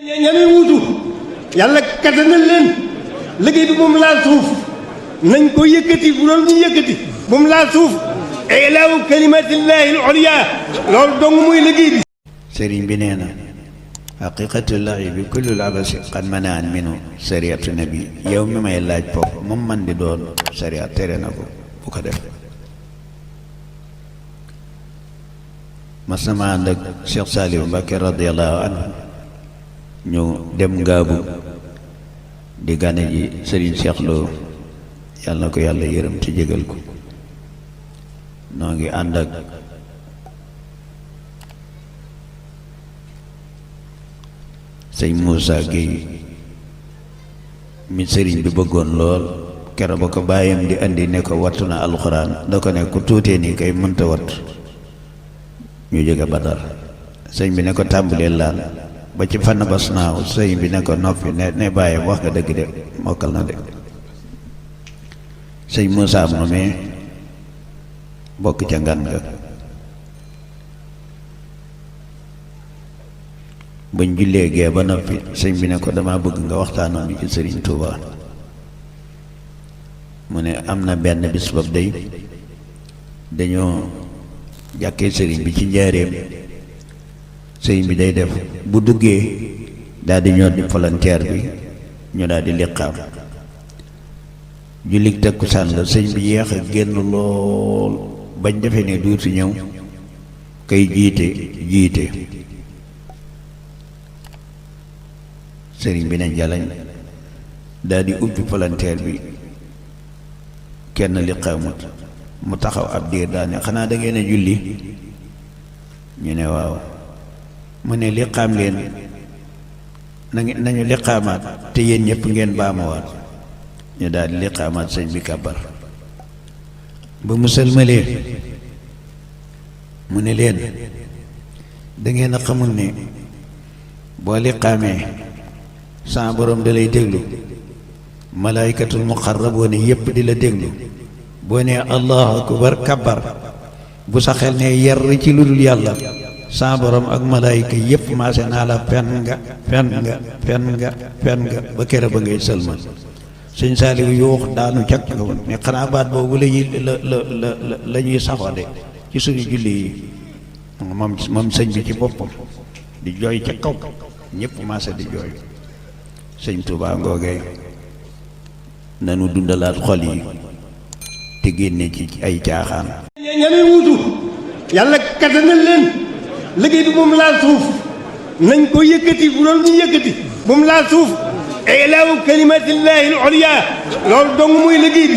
ñami wuutu yàlla kattanal leen liggéey bi moom laal suuf nañ ko yëkkati bu doon ñu yëkkati moom laal suuf ilaahu kalimatillahi al-ulya loolu dong muy liggéey bi. sëriñ bi nee na haqiqatullahi bi kullul abasi qad manaan minu sariatu nabi yow mi may laaj foofu moom man di doon sariya tere na ko bu ko def. mas na ma ànd ak Cheikh Saliou Mbacké radiyallahu anhu ñu dem ngaabu di gane ji sëriñ Cheikh Lo yàlla na ko yàlla yërëm ci jégal ko noo ngi ànd ak sëñ Moussa Gueye mi sëriñ bi bëggoon lool keroog ba ko bàyyam di andi ne ko wattu na alxuraan da ko ne ku tuutee nii kay mënta watt ñu jóge Badar sëñ bi ne ko tàmbalee laal ba ci fann bas naaw sëñ bi ne ko noppi ne bàyyam wax nga dëgg de mokkal na de sëñ Moussa moomee bokk ca ngan nga bañ jullee gee ba noppi sëñ bi ne ko dama bëgg nga waxtaanoon ci sëriñ Touba mu ne am na benn bis boobu day dañoo jàkkee sëriñ bi ci njaareem sëriñ bi day def bu duggee daal di ñor di volontaire bi ñu daal di liqaam jullit takkusaan la sëñ bi yéex a génn lool bañ defee ne duutu ñëw kay jiite sëriñ bi ne jalañ daal di ubbi volontaire bi kenn liqaamut mu taxaw ab diir daal ne xanaa da ngeen a julli ñu ne waaw mu ne liqaam leen nañu liqaamaat te yéen ñëpp ngeen baamawaat ñu daal di liqaamaat sëñ bi kàbbar ba mu sëlmalee mu ne leen da ngeen a xamul ne boo liqaamee sa borom da lay déglu malaaykatul muqarraboon yépp di la déglu boo nee allahu akbar kabbar bu sa xel ne yar ci lu dul yàlla sa borom ak malaayka yépp maase naa la fen nga ba kere ba ngay sëlmal sëñ Saaliw yuux daanu cag nga woon ne xanaa baat boobu la ñuy saxoo de ci suñu julli yi moom sëñ bi ci boppam di jooy ca kaw ñépp maase di jooy sëñ Tuubaa ngoogee nanu dundalaat xol yi te génne ci ay caaxaan. ñami wuutu yàlla kattanal leen liggéey bi moom laal suuf nañ ko yëkkati bu doon ñu yëkkati moom laal suuf ilaahu kalimatillahi al-ulya loolu dong muy liggéey bi.